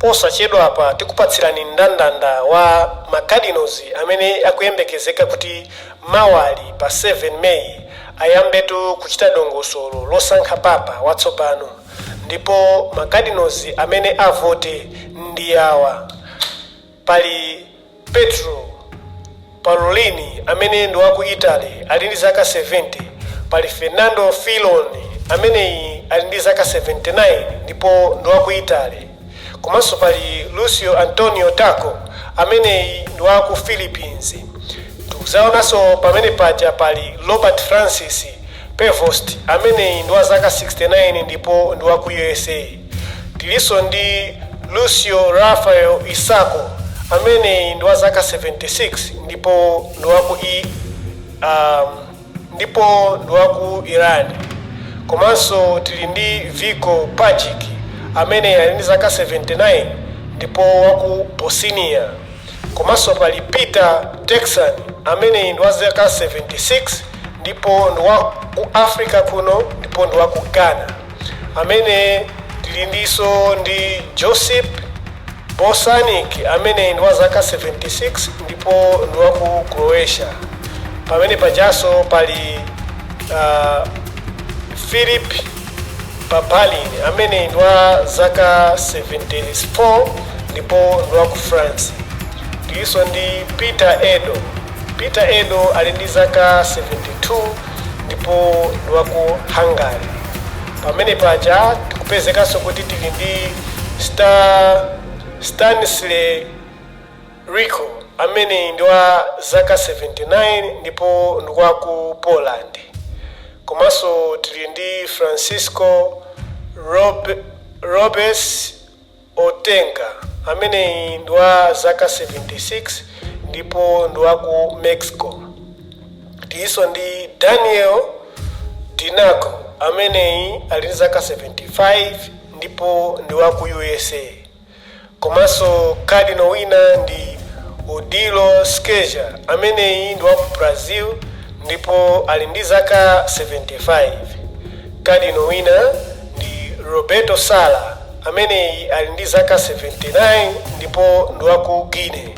Posachedwapa tikupatsirani mndandanda wa macardinals amene akuyembekezeka kuti mawali pa 7 Meyi ayambetu kuchita dongosolo losankha papa watsopano. Ndipo macardinals amene avote ndi awa: pali Pietro Parolin amene ndi waku Italy, ali ndi zaka 70. Pali Fernando Filoni ameneyi ali ndi zaka 79 ndipo ndi waku Italy. Komanso pali Lucio Antonio Taco ameneyi ndi waku Philippines. Tikuzaonanso pamene paja pali Robert Francis Prevost ameneyi ndi wa zaka 69 ndipo ndi waku USA. Tilinso ndi Lucio Rafael Isacco ameneyi ndi wa zaka 76 ndipo ndi waku ndipo ndi waku Iran. Komanso tili ndi Vinko Pajic amene ali ndi zaka 79 ndipo waku Bosnia. Komanso pali Peter Turkson amene ndi wa zaka 76 ndipo ndi wa ku Africa kuno ndipo ndi wa ku Ghana. Amene tili ndinso ndi Josip Bosanic amene ndi wa zaka 76 ndipo ndi wa ku Croatia. Pamene pajanso pali Filip Barbalien amene ndi wa zaka 74 ndipo ndi wa ku France. Tilinso ndi Peter Erdo. Peter Erdo ali ndi zaka 72 ndipo ndi wa ku Hungary. Pamene paja tikupezekanso kuti tili ndi Stanislaw Rylko amene ndi wa zaka 79 ndipo ndi wa ku Poland. Komanso tili ndi Francisco Robles Ortega ameneyi ndi wa zaka 76 ndipo ndi wa ku Mexico. Tilinso ndi Daniel DiNardo ameneyi ali ndi zaka 75 ndipo ndi wa ku USA. Komanso cardinal wina ndi Odilo Scheja ameneyi ndi wa ku Brazil ndipo ali ndi zaka 75. Cardinal wina ndi Roberto Sala ameneyi ali ndi zaka 79 ndipo ndi wa ku Guinea.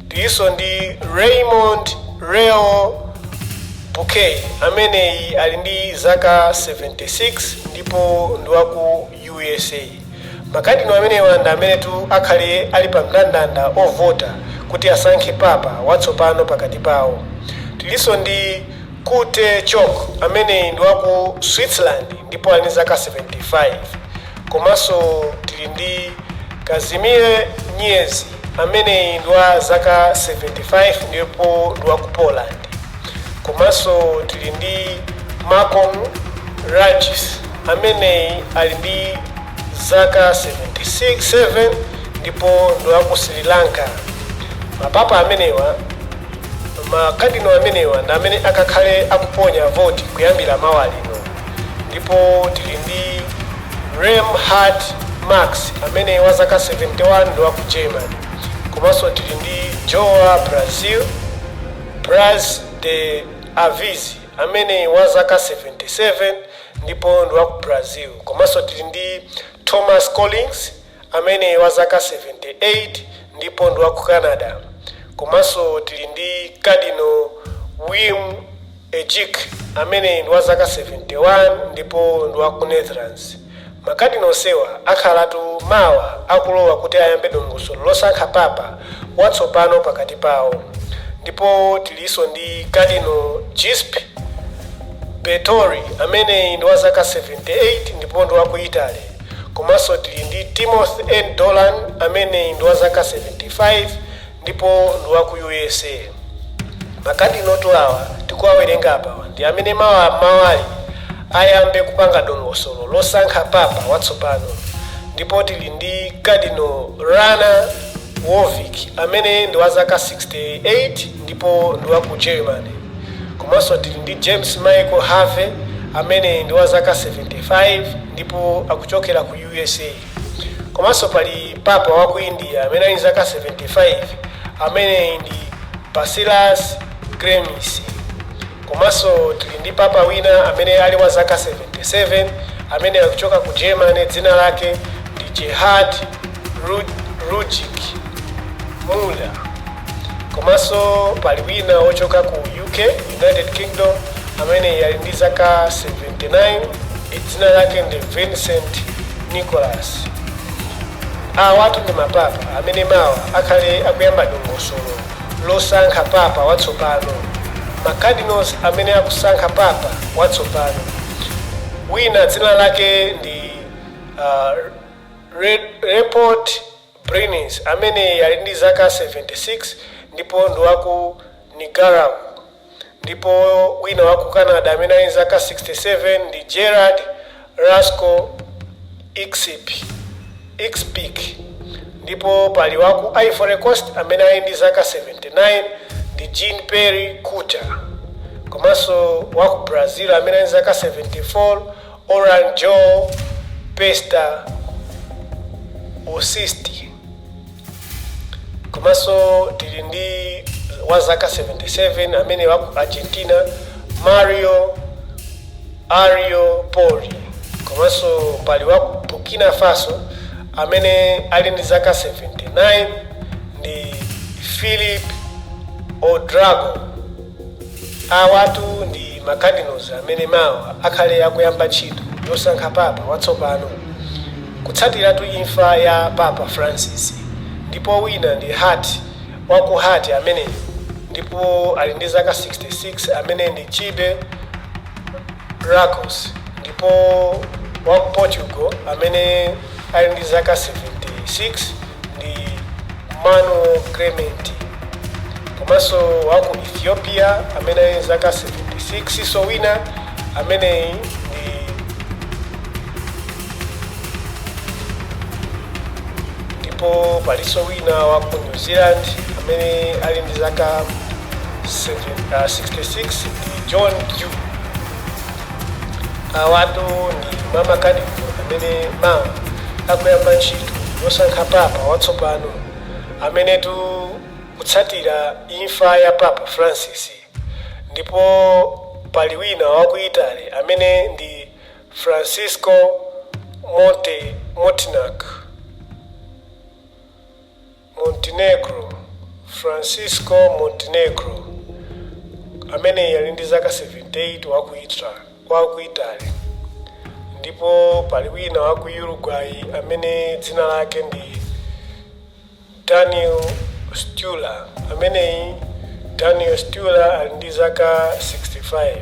Tilinso ndi Raymond Leo Burke ameneyi ali ndi zaka 76 ndipo ndi wa ku USA. Makadino amenewa ndi amenetu akhale ali pa mndandanda ovota kuti asankhe papa watsopano pakati pawo. Tilinso ndi Kurt Koch ameneyi ndi wa ku Switzerland ndipo ali ndi zaka 75. Komanso tili ndi Kazimierz Kneż ameneyi ndi wa zaka 75 ndipo ndi wa ku Poland. Komanso tili ndi Malcolm Ranjith ameneyi ali ndi zaka 76 7 ndipo ndi wa ku Sri Lanka. Mapapa amenewa, makadino amenewa ndi amene akakhale akuponya voti kuyambira mawa lino. Ndipo tili ndi Reinhard Marx amene wa zaka 71 ndi wa ku Germany. Komanso tili ndi Joao Braz de Aviz amene wa zaka 77 ndipo ndi wa ku Brazil. Komanso tili ndi Thomas Collins amene wa zaka 78 ndipo ndi wa ku Canada. Komanso tili ndi Cardinal Wim Eijk amene ndi wa zaka 71 ndipo ndi wa ku Netherlands. Makadino onsewa akhalatu mawa akulowa kuti ayambe dongosolo losankha papa watsopano pakati pawo. Ndipo tilinso ndi Cardinal Giuseppe Betori amene ndi wa zaka 78 ndipo ndi wa ku Italy. Komanso tili ndi Timothy N Dolan amene ndi wa zaka 75 ndipo ndi wa ku USA. Makadinotu awa tikuwawerenga apawa ndi amene mawa mawali ayambe kupanga dongosolo losankha papa watsopano. Ndipo tili ndi Cardinal Rainer Woelki amene ndi wa zaka 68 ndipo ndi wa ku Germany. Komanso tili ndi James Michael Harvey amene ndi wa zaka 75 ndipo akuchokera ku USA. Komanso pali papa wa ku India amene ali zaka 75 amene ndi Basilas Clemis. Komanso tili ndi papa wina amene ali wa zaka 77 amene akuchoka ku Germany, dzina lake ndi Gerhard Rujik Muller. Komanso pali wina wochoka ku UK, United Kingdom, amene ali ndi zaka 79, dzina lake ndi Vincent Nicholas. Awatu ndi mapapa amene mawa akhale akuyamba dongosolo losankha papa watsopano, macardinals amene akusankha papa watsopano. Wina dzina lake ndi Report Brines, amene ali ndi zaka 76 ndipo ndi waku Nicaragua. Ndipo wina waku Canada amene ali ndi zaka 67 ndi Gerard Rasco Ixpic. Ndipo pali waku Ivory Coast amene ali ndi zaka 79 ndi Jean Perry Kuta. Komanso waku Brazil amene ali ndi zaka 74, Oran Joe Pesta Osisti. Komanso tili ndi wa zaka 77 amene waku Argentina, Mario Ario Poli. Komanso pali waku Burkina Faso amene ali ndi zaka 79 ndi Philip Odrago. Awatu ndi macardinals amene mawa akhale akuyamba ntchito yosankha papa watsopano kutsatiratu imfa ya Papa Francis. Ndipo wina ndi Haiti, waku Haiti ameneyo, ndipo ali ndi zaka 66, amene ndi Chibe Racos. Ndipo waku Portugal amene ali ndi zaka 76 ndi Manuel Clemente. Komanso waku Ethiopia amene ali ndi zaka 76, so wina ameneyi ndi, ndipo palinso wina wa ku New Zealand amene ali ndi zaka 66 ndi John Dew. Awatu ndi mamakadinal amene mawa akuyamba ntchito yosankha papa watsopano amenetu kutsatira imfa ya Papa Francis. Ndipo pali wina wa ku Italy amene ndi Francisco Montenac Montenegro, Francisco Montenegro, amene ali ndi zaka 78, waku Italy. Ndipo pali wina waku Uruguay amene dzina lake ndi Daniel Stula. Ameneyi Daniel Stula ali ndi zaka 65.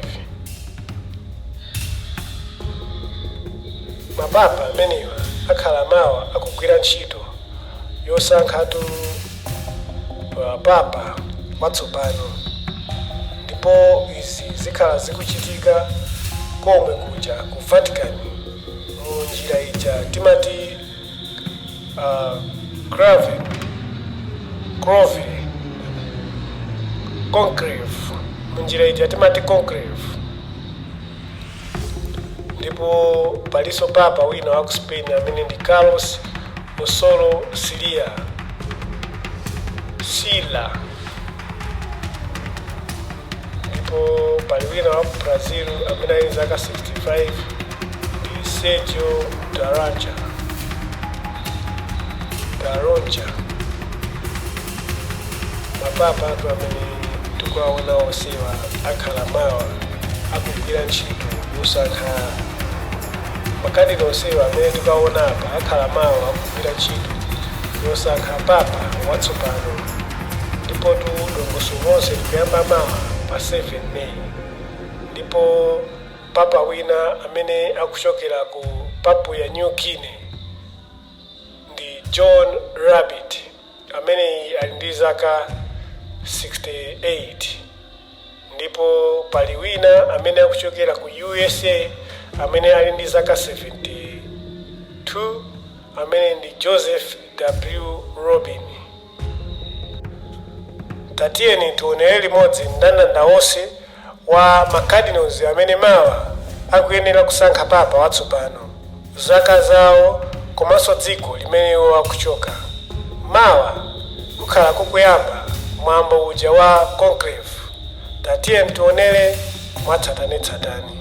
Mapapa amenewa akhala mawa akugwira ntchito yosankhatu papa watsopano, ndipo izi zikhala zikuchitika komwe kuja ku Vatican mu njira ija timati crave crove conclave, mu njira ija timati conclave. Ndipo palinso papa wina wa ku Spain amene ndi Carlos Osoro Silia Sila. Ndipo pali wina wa ku Brazil amene ali zaka 65 ndi Sergio Daraja Daronja. Mapapa atu amene tikuwaona onsewa akhala mawa akugwira ntchito yosankha. Makadinal onsewa amene tikuwaona apa akhala mawa akugwira ntchito yosankha papa watsopano. Ndipo tu dongosolo lonse likuyamba mawa pa 7 May. Ndipo papa wina amene akuchokera ku Papua New Guinea ndi John Rabbit, amene ali ndi zaka 68. Ndipo pali wina amene akuchokera ku USA amene ali ndi zaka 72, amene ndi Joseph W Robin. Tatiyeni tionere limodzi mndandanda wonse wa macardinals amene mawa akuyenera kusankha papa watsopano, zaka zawo komanso dziko limene iwo akuchoka. Mawa kukhala kukuyamba mwambo uja wa conclave. Tatiyeni tionere mwatsatanetsatane.